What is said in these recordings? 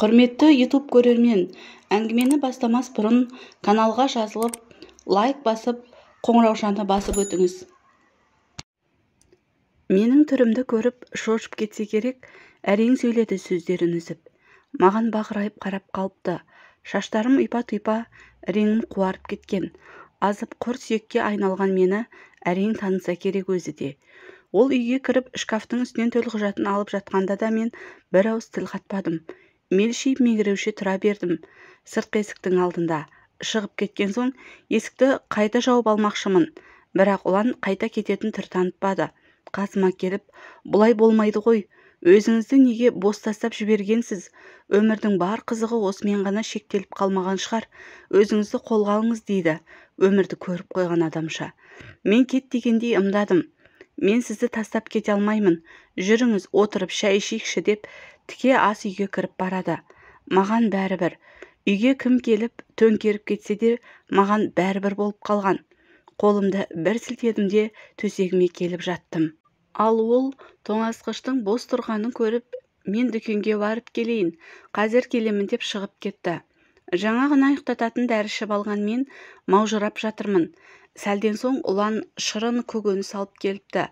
Құрметті YouTube көрермен, әңгімені бастамас бұрын каналға жазылып, лайк басып, қоңыраушаны басып өтіңіз. Менің түрімді көріп, шошып кетсе керек, әрең сөйледі сөздерін үзіп. Маған бақырайып қарап қалыпты. Шаштарым ұйпа-тұйпа, реңім қуарып кеткен. Азып құр сүйекке айналған мені әрең таныса керек өзі де. Ол үйге кіріп, шкафтың үстінен төлқұжатын алып жатқанда да мен бір ауыз тіл қатпадым. Мелшиіп меңіреуше тұра бердім сыртқы есіктің алдында. Шығып кеткен соң есікті қайта жауып алмақшымын. Бірақ Ұлан қайта кететін түр танытпады. Қасыма келіп, бұлай болмайды ғой, өзіңізді неге бос тастап жібергенсіз? Өмірдің бар қызығы осымен ғана шектеліп қалмаған шығар. Өзіңізді қолға алыңыз дейді, өмірді көріп қойған адамша. Мен кет дегендей ымдадым. Мен сізді тастап кете алмаймын. Жүріңіз, отырып шай ішейікші деп тіке ас үйге кіріп барады. Маған бәрібір. Үйге кім келіп, төңкеріп кетсе де, маған бәрібір болып қалған. Қолымды бір сілтедім де төсегіме келіп жаттым. Ал ол тоңазытқыштың бос тұрғанын көріп, мен дүкенге барып келейін, қазір келемін деп шығып кетті. Жаңа ғана ұйықтататын дәрі ішіп алған мен маужырап жатырмын. Сәлден соң Ұлан шырын көкөніс алып келіпті.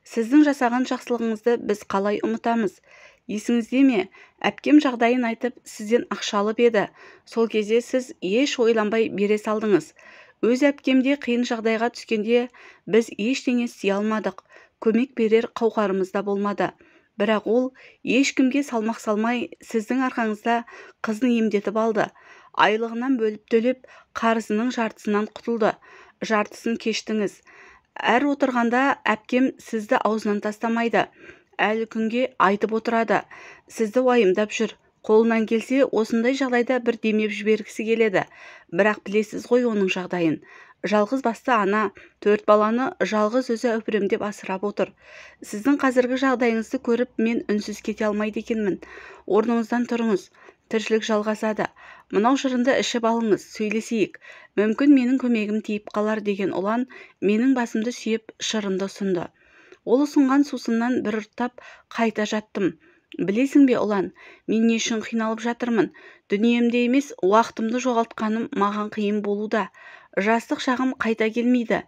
Сіздің жасаған жақсылығыңызды біз қалай ұмытамыз? Есіңізде ме? Әпкем жағдайын айтып, сізден ақша алып еді. Сол кезде сіз еш ойланбай бере салдыңыз. Өз әпкем де қиын жағдайға түскенде біз ештеңе істей алмадық. Көмек берер қауқарымыз да болмады. Бірақ ол ешкімге салмақ салмай, сіздің арқаңызда қызын емдетіп алды. Айлығынан бөліп төлеп, қарызының жартысынан құтылды. Жартысын кештіңіз. Әр отырғанда әпкем сізді аузынан тастамайды. Әлі күнге айтып отырады. Сізді уайымдап жүр. Қолынан келсе, осындай жағдайда бір демеп жібергісі келеді. Бірақ білесіз ғой оның жағдайын. Жалғыз басты ана, 4 баланы жалғыз өзі әупірімдеп асырап отыр. Сіздің қазіргі жағдайыңызды көріп, мен үнсіз кете алмайды екенмін. Орныңыздан тұрыңыз. Тіршілік жалғасады. Мынау шырынды ішіп алыңыз, сөйлесейік. Мүмкін менің көмегім тиіп қалар деген Ұлан менің басымды сүйеп шырынды ұсынды. Ол ұсынған сусыннан бір ұрттап қайта жаттым. Білесің бе, Ұлан, мен не үшін қиналып жатырмын? Дүниемде емес, уақытымды жоғалтқаным маған қиын болуда. Жастық шағым қайта келмейді.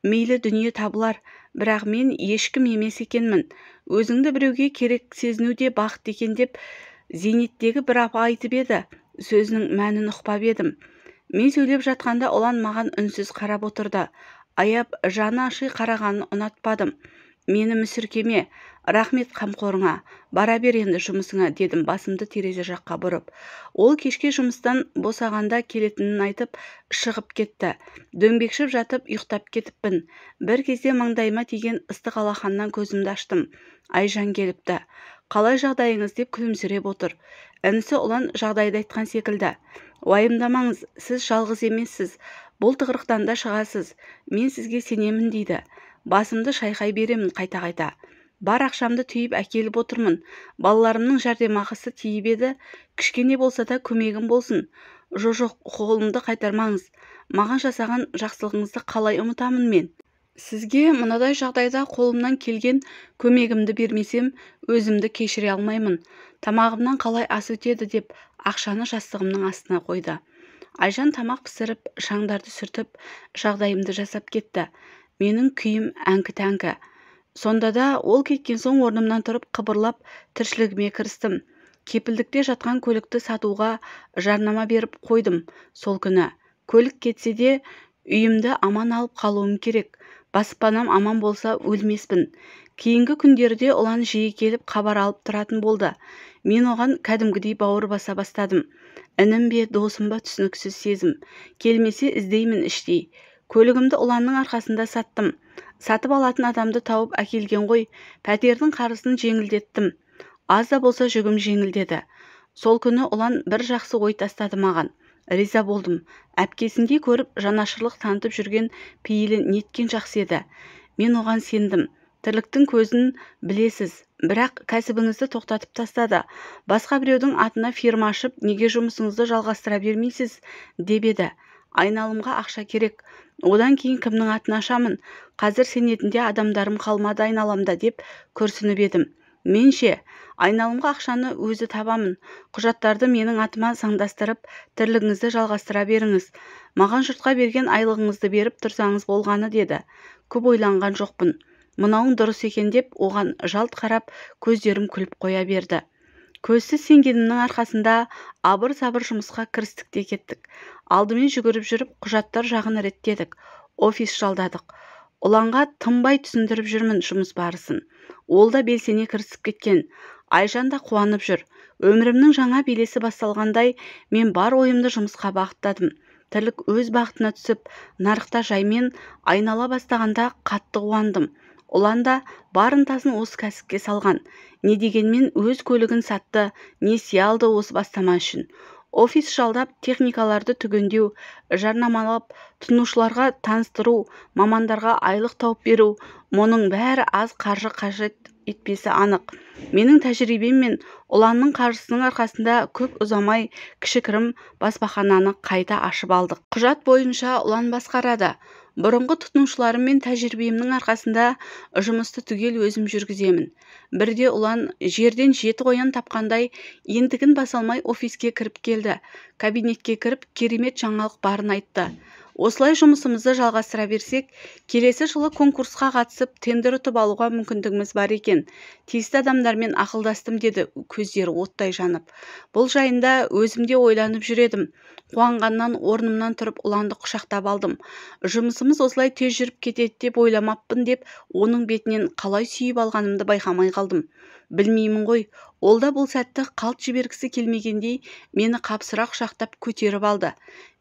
Мейлі дүние табылар, бірақ мен ешкім емес екенмін. Өзіңді біреуге керек сезіну де бақыт екен деп зейнеттегі бір апа айтып еді. Сөзінің мәнін ұқпап едім. Мен сөйлеп жатқанда Ұлан маған үнсіз қарап отырды. Аяп, жаны аши қарағанын ұнатпадым. Мені мүсіркеме, рахмет қамқорыңа, бара бер енді жұмысыңа, дедім басымды терезе жаққа бұрып. Ол кешке жұмыстан босағанда келетінін айтып, шығып кетті. Дөңбекшіп жатып, ұйықтап кетіппін. Бір кезде маңдайыма тиген ыстық алақаннан көзімді аштым. Айжан келіпті. Қалай жағдайыңыз деп күлімсіреп отыр. Інісі Ұлан жағдайды айтқан секілді. Уайымдамаңыз, сіз жалғыз емессіз. Бұл тығырықтан да шығасыз. Мен сізге сенемін дейді. Басымды шайқай беремін қайта-қайта. Бар ақшамды түйіп әкеліп отырмын. Балаларымның жәрдемақысы тиіп еді, кішкене болса да көмегім болсын. Жоқ, қолымды қайтармаңыз. Маған жасаған жақсылығыңызды қалай ұмытамын мен? Сізге мынадай жағдайда қолымнан келген көмегімді бермесем, өзімді кешіре алмаймын. Тамағымнан қалай ас өтеді деп ақшаны жастығымның астына қойды. Айжан тамақ пісіріп, шаңдарды сүртіп, жағдайымды жасап кетті. Менің күйім әңкі-тәңкі. Сонда да ол кеткен соң орнымнан тұрып қыбырлап тіршілігіме кірістім. Кепілдікте жатқан көлікті сатуға жарнама беріп қойдым сол күні. Көлік кетсе де үйімді аман алып қалуым керек. Баспанам аман болса өлмеспін. Кейінгі күндерде Ұлан жиі келіп хабар алып тұратын болды. Мен оған кәдімгідей бауыр баса бастадым. Інім бе, досым ба түсініксіз сезім. Келмесе іздеймін іштей. Көлігімді Ұланның арқасында саттым. Сатып алатын адамды тауып әкелген ғой, пәтердің қарызын жеңілдеттім. Аз да болса жүгім жеңілдеді. Сол күні Ұлан бір жақсы ой тастады маған. Риза болдым. Әпкесіндей көріп, жанашырлық танытып жүрген пейілі неткен жақсы еді. Мен оған сендім. Тірліктің көзін білесіз, бірақ кәсібіңізді тоқтатып тастады. Басқа біреудің атына фирма ашып, неге жұмысыңызды жалғастыра бермейсіз, деп еді. Айналымға ақша керек. Одан кейін кімнің атын ашамын? Қазір сенетінде адамдарым қалмады айналамда деп күрсініп едім. Мен ше, айналымға ақшаны өзі табамын. Құжаттарды менің атыма заңдастырып, тірлігіңізді жалғастыра беріңіз. Маған жұртқа берген айлығыңызды беріп тұрсаңыз болғаны деді. Көп ойланған жоқпын. Мынауың дұрыс екен деп оған жалт қарап, көздерім күліп қоя берді. Көзсіз сенгенімнің арқасында абыр-сабыр жұмысқа кірістік те кеттік. Алдымен жүгіріп жүріп құжаттар жағын реттедік, офис жалдадық. Ұланға тынбай түсіндіріп жүрмін жұмыс барысын. Ол да белсене кірісіп кеткен. Айжан да қуанып жүр. Өмірімнің жаңа белесі басталғандай, мен бар ойымды жұмысқа бағыттадым. Тірлік өз бағытына түсіп, нарықта жаймен айнала бастағанда қатты қуандым. Ұлан да бар ынтасын осы кәсіпке салған. Не дегенмен өз көлігін сатты, несие алды осы бастама үшін. Офис жалдап, техникаларды түгендеу, жарнамалап, тұтынушыларға таныстыру, мамандарға айлық тауып беру, мұның бәрі аз қаржы қажет етпесі анық. Менің тәжірибем мен Ұланның қаржысының арқасында көп ұзамай кішігірім баспахананы қайта ашып алдық. Құжат бойынша Ұлан басқарады. Бұрынғы тұтынушыларым мен тәжірибемнің арқасында жұмысты түгел өзім жүргіземін. Бірде Ұлан жерден 7 қоян тапқандай ентігін баса алмай офиске кіріп келді. Кабинетке кіріп керемет жаңалық барын айтты. Осылай жұмысымызды жалғастыра берсек, келесі жылы конкурсқа қатысып тендер ұтып алуға мүмкіндігіміз бар екен. Тиісті адамдармен ақылдастым деді көздері оттай жанып. Бұл жайында өзім де ойланып жүр едім. Қуанғаннан орнымнан тұрып Ұланды құшақтап алдым. Жұмысымыз осылай тез жүріп кетеді деп ойламаппын деп оның бетінен қалай сүйіп алғанымды байқамай қалдым. Білмеймін ғой, ол да бұл сәтті қалт жібергісі келмегендей мені қапсыра құшақтап көтеріп алды.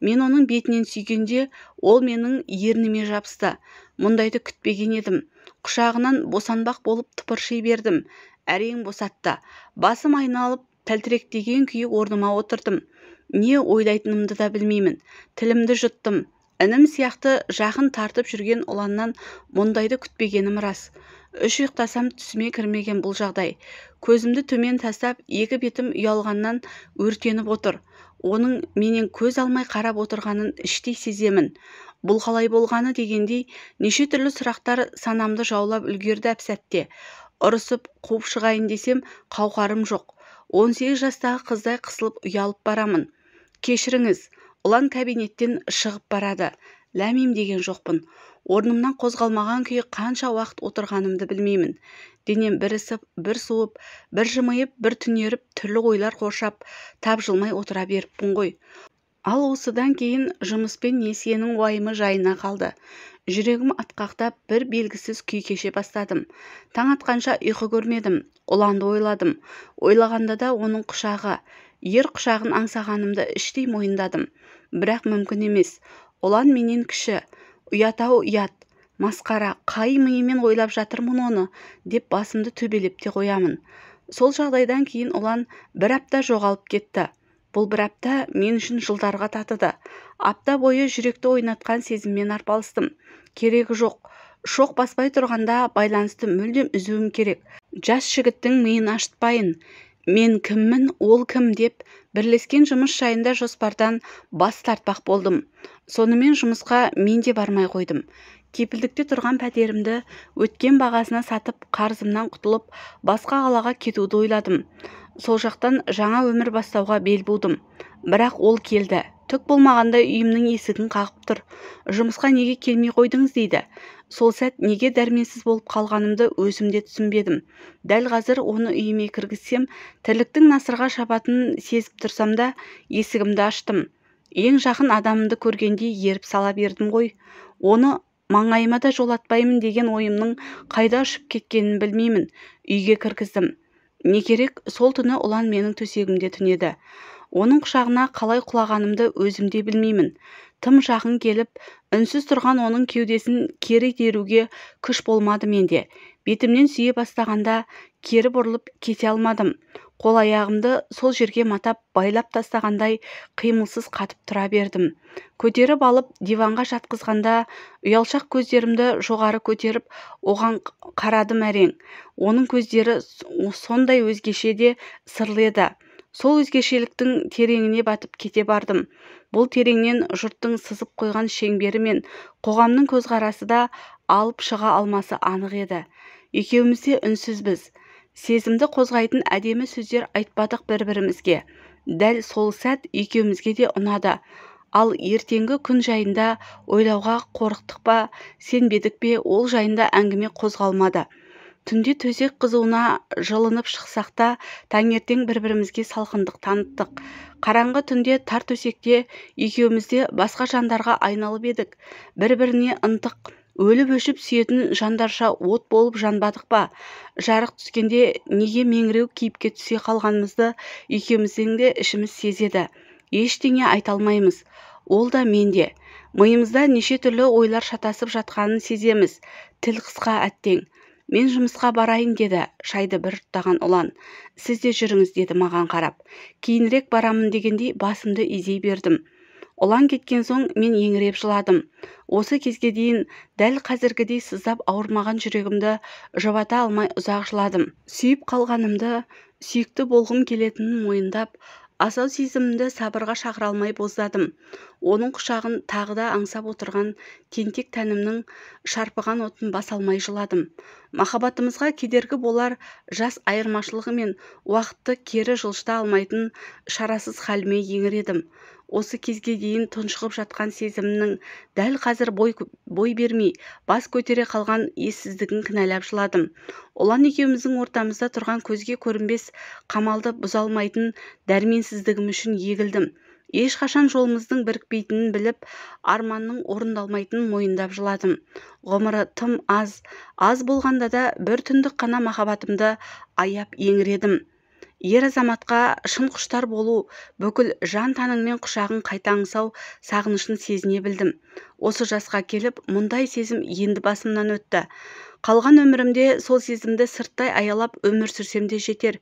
Мен оның бетінен сүйгенде ол менің ерніме жабысты. Мұндайды күтпеген едім. Құшағынан босанбақ болып тыпырши бердім. Әрең босатты. Басым айналып тәлтіректеген күйі орныма отырдым. Не ойлайтынымды да білмеймін. Тілімді жұттым. Інім сияқты жақын тартып жүрген Ұланнан мұндайды күтпегенім рас. 3 ұйықтасам түсіме кірмеген бұл жағдай. Көзімді төмен тастап, екі бетім ұялғаннан өртеніп отыр. Оның менен көз алмай қарап отырғанын іштей сеземін. Бұл қалай болғаны дегендей, неше түрлі сұрақтар санамды жаулап үлгерді әп-сәтте. Ұрысып, қуып шығайын десем, қауқарым жоқ. 18 жастағы қыздай қысылып ұялып барамын. Кешіріңіз, Ұлан кабинеттен шығып барады. Ләмим деген жоқпын. Орнымнан қозғалмаған күйі қанша уақыт отырғанымды білмеймін. Денем бір ысып, бір суып, бір жымиып, бір түнеріп, түрлі ойлар қоршап, тапжылмай отыра беріппін ғой. Ал осыдан кейін жұмыс пен несиенің уайымы жайына қалды. Жүрегім атқақтап, бір белгісіз күй кеше бастадым. Таң атқанша ұйқы көрмедім, Ұланды ойладым. Ойлағанда да оның құшағы, ер құшағын аңсағанымды іштей мойындадым. Бірақ мүмкін емес. Ұлан менен кіші. Ұят-ау ұят, масқара, қай миымен ойлап жатырмын оны, деп басымды төбелеп те қоямын. Сол жағдайдан кейін Ұлан бір апта жоғалып кетті. Бұл бір апта мен үшін жылдарға татыды. Апта бойы жүректі ойнатқан сезіммен арпалыстым. Керегі жоқ. Шоқ баспай тұрғанда байланысты мүлдем үзуім керек. Жас жігіттің миын ашытпайын. Мен кіммін, ол кім деп бірлескен жұмыс жайында жоспардан бас тартпақ болдым. Сонымен жұмысқа мен де бармай қойдым. Кепілдікте тұрған пәтерімді өткен бағасына сатып, қарызымнан құтылып, басқа қалаға кетуді ойладым. Сол жақтан жаңа өмір бастауға бел будым. Бірақ ол келді. Түк болмағанда үйімнің есігін қағып тұр. Жұмысқа неге келмей қойдыңыз дейді. Сол сәт неге дәрменсіз болып қалғанымды өзім де түсінбедім. Дәл қазір оны үйіме кіргізсем, тірліктің насырға шабатынын сезіп тұрсам да, есігімді аштым. Ең жақын адамымды көргендей еріп сала бердім ғой. Оны маңайыма да жолатпаймын деген ойымның қайда ұшып кеткенін білмеймін. Үйге кіргіздім. Не керек, сол түні Ұлан менің төсегімде түнеді. Оның құшағына қалай құлағанымды өзім де білмеймін. Тым жақын келіп, үнсіз тұрған оның кеудесін кері итеруге күш болмады менде. Бетімнен сүйе бастағанда кері бұрылып кете алмадым. Қол аяғымды сол жерге матап байлап тастағандай қимылсыз қатып тұра бердім. Көтеріп алып диванға жатқызғанда ұялшақ көздерімді жоғары көтеріп оған қарадым әрең. Оның көздері сондай өзгеше де сырлы еді. Сол өзгешеліктің тереңіне батып кете бардым. Бұл тереңнен жұрттың сызып қойған шеңбері мен қоғамның көзқарасы да алып шыға алмасы анық еді. Екеуміз де үнсізбіз. Сезімді қозғайтын әдемі сөздер айтпадық бір-бірімізге. Дәл сол сәт екеумізге де ұнады. Ал ертеңгі күн жайында ойлауға қорықтық па, сенбедік пе, ол жайында әңгіме қозғалмады. Түнде төсек қызуына жылынып шықсақ та, таңертең бір-бірімізге салқындық таныттық. Қараңғы түнде тар төсекте екеуміз де басқа жандарға айналып едік. Бір-біріне ынтық, өліп-өшіп сүйетін жандарша от болып жанбадық па? Жарық түскенде неге меңіреу кейіпке түсе қалғанымызды екеуміздің де ішіміз сезеді. Ештеңе айта алмаймыз. Ол да мен де. Миымызда неше түрлі ойлар шатасып жатқанын сеземіз. Тіл қысқа әттең. Мен жұмысқа барайын, деді шайды бір ұрттаған Ұлан. Сіз де жүріңіз, деді маған қарап. Кейінірек барамын дегендей басымды изей бердім. Ұлан кеткен соң мен еңіреп жыладым. Осы кезге дейін дәл қазіргідей сыздап ауырмаған жүрегімді жұбата алмай ұзақ жыладым. Сүйіп қалғанымды, сүйікті болғым келетінін мойындап, асау сезімімді сабырға шақыра алмай боздадым. Оның құшағын тағы да аңсап отырған тентек тәнімнің шарпыған отын баса алмай жыладым. Махаббатымызға кедергі болар жас айырмашылығы мен уақытты кері жылжыта алмайтын шарасыз халіме еңіредім. Осы кезге дейін тұншығып жатқан сезімнің дәл қазір бой бермей, бас көтере қалған ессіздігін кінәлап жыладым. Ұлан екеуміздің ортамызда тұрған көзге көрінбес қамалды бұза алмайтын дәрменсіздігім үшін егілдім. Ешқашан жолымыздың бірікпейтінін біліп, арманның орындалмайтынын мойындап жыладым. Ғұмыры тым аз, аз болғанда да бір түндік қана махаббатымды аяп еңіредім. Ер азаматқа шын құштар болу, бүкіл жан тәніңмен құшағын қайта аңсау сағынышын сезіне білдім. Осы жасқа келіп, мұндай сезім енді басымнан өтті. Қалған өмірімде сол сезімді сырттай аялап өмір сүрсем де жетер,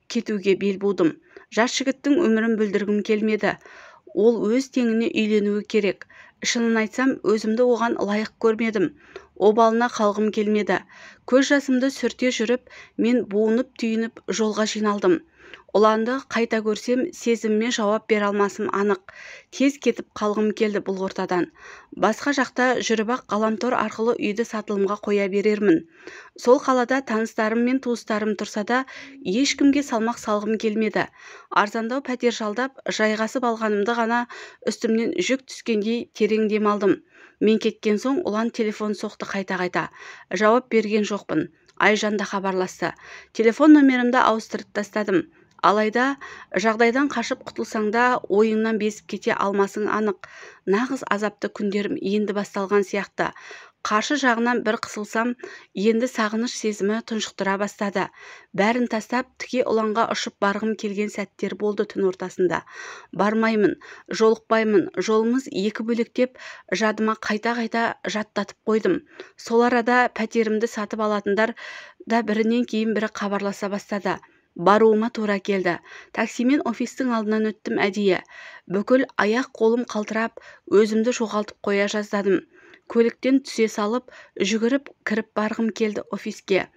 кетуге бел будым. Жас жігіттің өмірін бүлдіргім келмеді. Ол өз теңіне үйленуі керек. Шынын айтсам, өзімді оған лайық көрмедім. Обалына қалғым келмеді. Көз жасымды сүрте жүріп, мен буынып-түйініп жолға жиналдым. Ұланды қайта көрсем, сезіміме жауап бере алмасым анық. Тез кетіп қалғым келді бұл ортадан. Басқа жақта жүріп-ақ ғаламтор арқылы үйді сатылымға қоя берермін. Сол қалада таныстарым мен туыстарым тұрса да, ешкімге салмақ салғым келмеді. Арзандау пәтер жалдап, жайғасып алғанымды ғана үстімнен жүк түскендей терең дем алдым. Мен кеткен соң Ұлан телефон соқты қайта-қайта. Жауап берген жоқпын. Айжан да хабарласты. Телефон номерімді ауыстырып тастадым. Алайда жағдайдан қашып құтылсаң да ойыңнан безіп кете алмасың анық. Нағыз азапты күндерім енді басталған сияқты. Қаршы жағынан бір қысылсам, енді сағыныш сезімі тұншықтыра бастады. Бәрін тастап, тіке Ұланға ұшып барғым келген сәттер болды түн ортасында. Бармаймын, жолықпаймын, жолымыз екі бөлектеп, жадыма қайта-қайта жаттатып қойдым. Сол арада пәтерімді сатып алатындар да бірінен кейін бірі хабарласа бастады. Баруыма тура келді. Таксимен офистің алдынан өттім әдейі. Бүкіл аяқ қолым қалтырап, өзімді жоғалтып қоя жаздадым. Көліктен түсе салып, жүгіріп кіріп барғым келді офиске.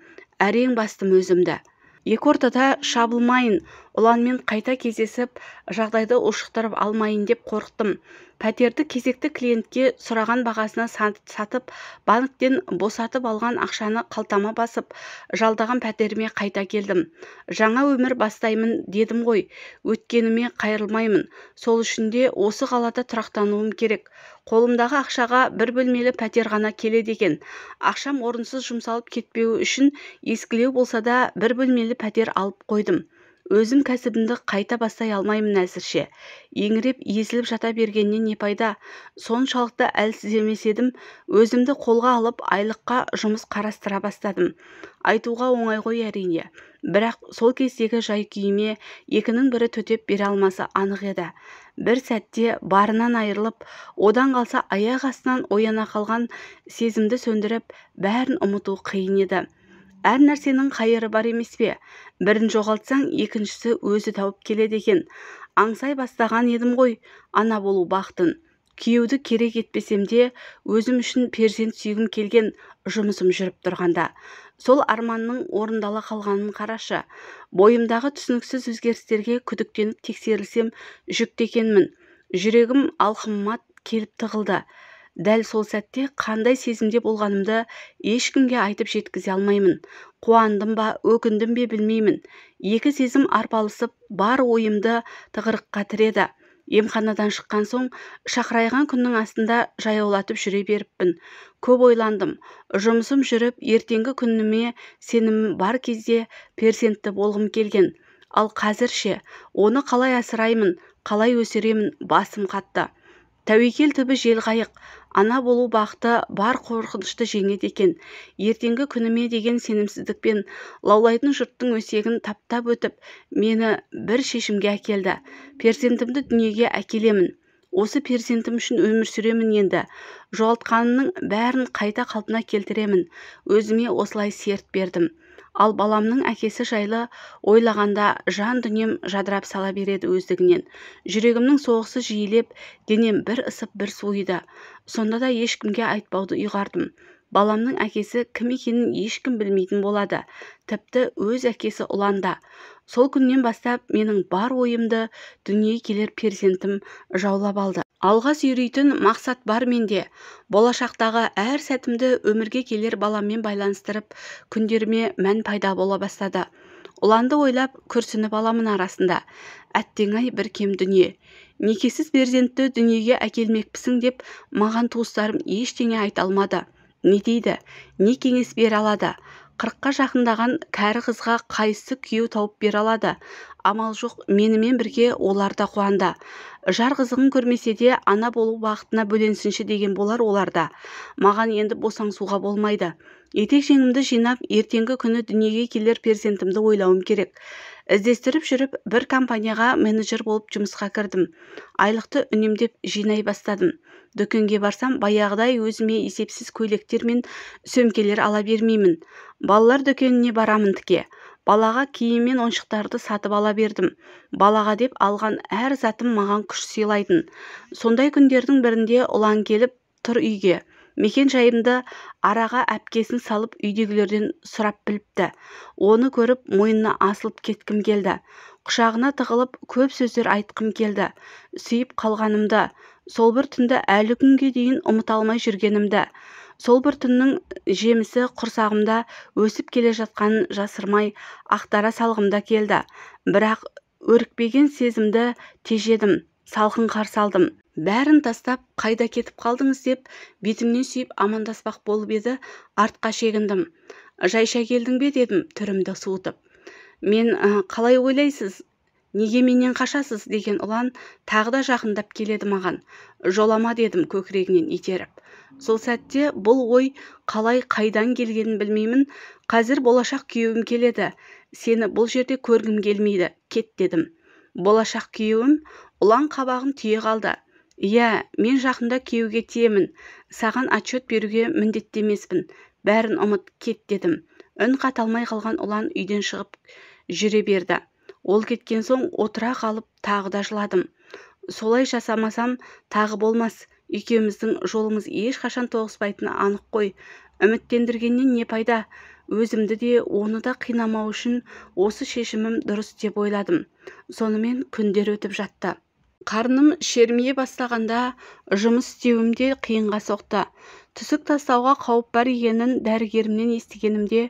Әрең бастым өзімді. Екі ортада шабылмайын, Ұланмен қайта кездесіп, жағдайды ушықтырып алмайын деп қорықтым. Пәтерді кезекті клиентке сұраған бағасына сатып, банктен босатып алған ақшаны қалтама басып, жалдаған пәтеріме қайта келдім. Жаңа өмір бастаймын дедім ғой, өткеніме қайырылмаймын. Сол үшін де осы қалада тұрақтануым керек. Қолымдағы ақшаға бір бөлмелі пәтер ғана келеді екен. Ақшам орынсыз жұмсалып кетпеуі үшін ескілеу болса да бір бөлмелі пәтер алып қойдым. Өзім кәсібімді қайта бастай алмаймын әзірше. Еңіреп езіліп жата бергеннен не пайда? Соншалықты әлсіз емес едім, өзімді қолға алып айлыққа жұмыс қарастыра бастадым. Айтуға оңай ғой әрине. Бірақ сол кездегі жай-күйіме екінің бірі төтеп бере алмасы анық еді. Бір сәтте барынан айырылып, одан қалса аяқ астынан ояна қалған сезімді сөндіріп, бәрін ұмыту қиын еді. Әр нәрсенің қайыры бар емес пе? Бірін жоғалтсаң, екіншісі өзі тауып келеді екен. Аңсай бастаған едім ғой ана болу бақытын. Күйеуді керек етпесем де, өзім үшін перзент сүйгім келген жұмысым жүріп тұрғанда. Сол арманның орындала қалғанын қарашы. Бойымдағы түсініксіз өзгерістерге күдіктеніп тексерілсем жүкті екенмін. Жүрегім алқымыма келіп тығылды. Дәл сол сәтте қандай сезімде болғанымды ешкімге айтып жеткізе алмаймын. Қуандым ба, өкіндім бе білмеймін. Екі сезім арпалысып, бар ойымды тығырыққа тіреді. Емханадан шыққан соң шақырайған күннің астында жаяулатып жүре беріппін. Көп ойландым. Жұмысым жүріп, ертеңгі күніме сенімім бар кезде перзентті болғым келген. Ал қазір ше, оны қалай асыраймын, қалай өсіремін, басым қатты. Тәуекел түбі жел қайық. Ана болу бақыты бар қорқынышты жеңеді екен. Ертеңгі күніме деген сенімсіздікпен лаулайтын жұрттың өсегін таптап өтіп, мені бір шешімге әкелді. Перзентімді дүниеге әкелемін. Осы перзентім үшін өмір сүремін енді. Жоғалтқанымның бәрін қайта қалпына келтіремін. Өзіме осылай серт бердім. Ал баламның әкесі жайлы ойлағанда жан дүнием жадырап сала береді өздігінен. Жүрегімнің соғысы жиілеп, денем бір ысып бір суиды. Сонда да ешкімге айтпауды ұйғардым. Баламның әкесі кім екенін ешкім білмейтін болады. Тіпті өз әкесі Ұлан да. Сол күннен бастап менің бар ойымды дүние келер перзентім жаулап алды. Алға сүйрейтін мақсат бар менде. Болашақтағы әр сәтімді өмірге келер баламмен байланыстырып, күндеріме мән пайда бола бастады. Ұланды ойлап, күрсініп аламын арасында. Әттең-ай бір кем дүние. Некесіз перзентті дүниеге әкелмекпісің деп маған туыстарым ештеңе айта алмады. Не дейді, не кеңес бере алады? 40-қа жақындаған кәрі қызға қайсы күйеу тауып бере алады? Амал жоқ, менімен бірге олар да қуанды. Жар қызығын көрмесе де ана болу бақытына бөленсінші деген болар оларда. Маған енді босаңсуға болмайды. Етек жеңімді жинап, ертеңгі күні дүниеге келер перзентімді ойлауым керек. Іздестіріп жүріп, бір компанияға менеджер болып жұмысқа кірдім. Айлықты үнемдеп жинай бастадым. Дүкенге барсам, баяғыдай өзіме есепсіз көйлектер мен сөмкелер ала бермеймін. Балалар дүкеніне барамын тіке. Балаға киім мен ойыншықтарды сатып ала бердім. Балаға деп алған әр затым маған күш сыйлайтын. Сондай күндердің бірінде Ұлан келіп тұр үйге. Мекен жайымды араға әпкесін салып үйдегілерден сұрап біліпті. Оны көріп мойнына асылып кеткім келді. Құшағына тығылып көп сөздер айтқым келді. Сүйіп қалғанымды, сол бір түнді әлі күнге дейін ұмыта алмай жүргенімді, сол бір түннің жемісі құрсағымда өсіп келе жатқанын жасырмай ақтара салғым да келді. Бірақ өрікпеген сезімді тежедім, салқын қарсы алдым. Бәрін тастап, қайда кетіп қалдыңыз деп бетімнен сүйіп амандаспақ болып еді, артқа шегіндім. Жайша келдің бе дедім түрімді суытып. Мен қалай ойлайсыз, неге менен қашасыз деген Ұлан тағы да жақындап келеді маған. Жолама дедім көкірегінен итеріп. Сол сәтте бұл ой қалай қайдан келгенін білмеймін. Қазір болашақ күйеуім келеді. Сені бұл жерде көргім келмейді, кет дедім. Болашақ күйеуім Ұлан қабағын түйе қалды. Иә, мен жақында күйеуге тиемін. Саған отчет беруге міндетті емеспін. Бәрін ұмыт, кет дедім. Үн қата алмай қалған Ұлан үйден шығып жүре берді. Ол кеткен соң отыра қалып тағы да жыладым. Солай жасамасам тағы болмас. Екеуміздің жолымыз ешқашан тоғыспайтыны анық қой. Үміттендіргеннен не пайда? Өзімді де, оны да қинамау үшін осы шешімім дұрыс деп ойладым. Сонымен күндер өтіп жатты. Қарным шермие бастағанда жұмыс істеуім де қиынға соқты. Түсік тастауға қауіп бар екенін дәрігерімнен естігенімде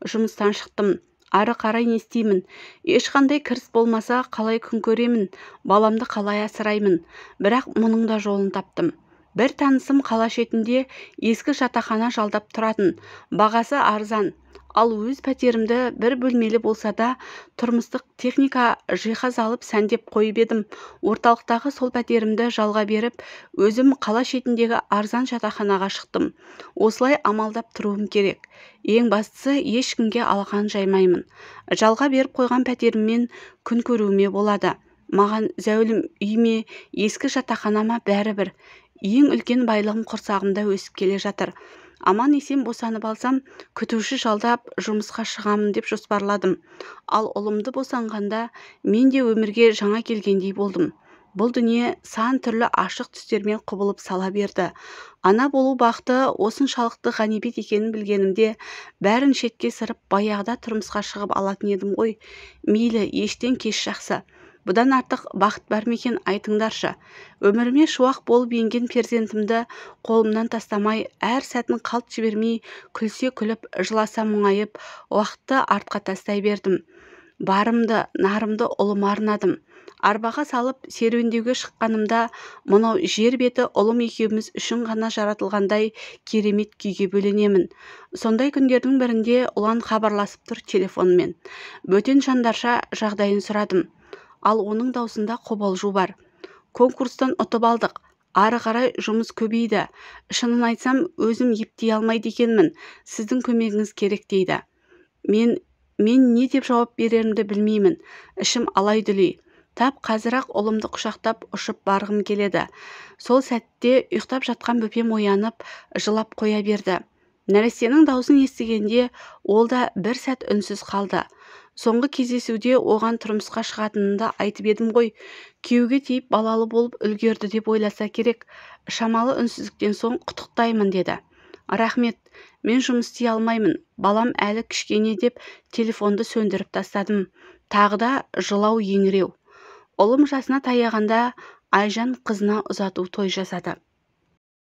жұмыстан шықтым. Ары қарай не істеймін? Ешқандай кіріс болмаса қалай күн көремін? Баламды қалай асыраймын? Бірақ мұның да жолын таптым. Бір танысым қала шетінде ескі жатақхана жалдап тұратын. Бағасы арзан. Ал өз пәтерімді бір бөлмелі болса да тұрмыстық техника жиһаз алып сәндеп қойып едім. Орталықтағы сол пәтерімді жалға беріп, өзім қала шетіндегі арзан жатақханаға шықтым. Осылай амалдап тұруым керек. Ең бастысы ешкімге алақан жаймаймын. Жалға беріп қойған пәтеріммен күн көруіме болады. Маған зәулім үй ме, ескі жатақхана ма бәрібір. Ең үлкен байлығым құрсағымда өсіп келе жатыр. Аман есен босанып алсам, күтуші жалдап жұмысқа шығамын деп жоспарладым. Ал ұлымды босанғанда мен де өмірге жаңа келгендей болдым. Бұл дүние сан түрлі ашық түстермен құбылып сала берді. Ана болу бақыты осыншалықты ғанибет екенін білгенімде, бәрін шетке сырып баяғыда тұрмысқа шығып алатын едім ғой. Мейлі, ештен кеш жақсы. Бұдан артық бақыт бар ма екен, айтыңдаршы. Өміріме шуақ болып енген перзентімді қолымнан тастамай, әр сәтін қалт жібермей, күлсе күліп, жыласа мұңайып, уақытты артқа тастай бердім. Барымды, нарымды ұлыма арнадым. Арбаға салып серуендеуге шыққанымда мынау жер беті ұлым екеуміз үшін ғана жаратылғандай керемет күйге бөленемін. Сондай күндердің бірінде Ұлан хабарласып тұр телефонмен. Бөтен жандарша жағдайын сұрадым. Ал оның даусында қобалжу бар. Конкурстан ұтып алдық. Ары қарай жұмыс көбейді. Шынын айтсам, өзім ептей алмайды екенмін. Сіздің көмегіңіз керек дейді. Мен не деп жауап берерімді білмеймін. Ішім алай-дүлей. Тап қазір-ақ ұлымды құшақтап ұшып барғым келеді. Сол сәтте ұйықтап жатқан бөпем оянып, жылап қоя берді. Нәрестенің даусын естігенде ол да бір сәт үнсіз қалды. Соңғы кездесуде оған тұрмысқа шығатынымды айтып едім ғой. Күйеуге тиіп балалы болып үлгерді деп ойласа керек. Шамалы үнсіздіктен соң құттықтаймын деді. Рахмет, мен жұмыс істей алмаймын, балам әлі кішкене деп телефонды сөндіріп тастадым. Тағы да жылау еңіреу. Ұлым жасына таяғанда Айжан қызына ұзату той жасады.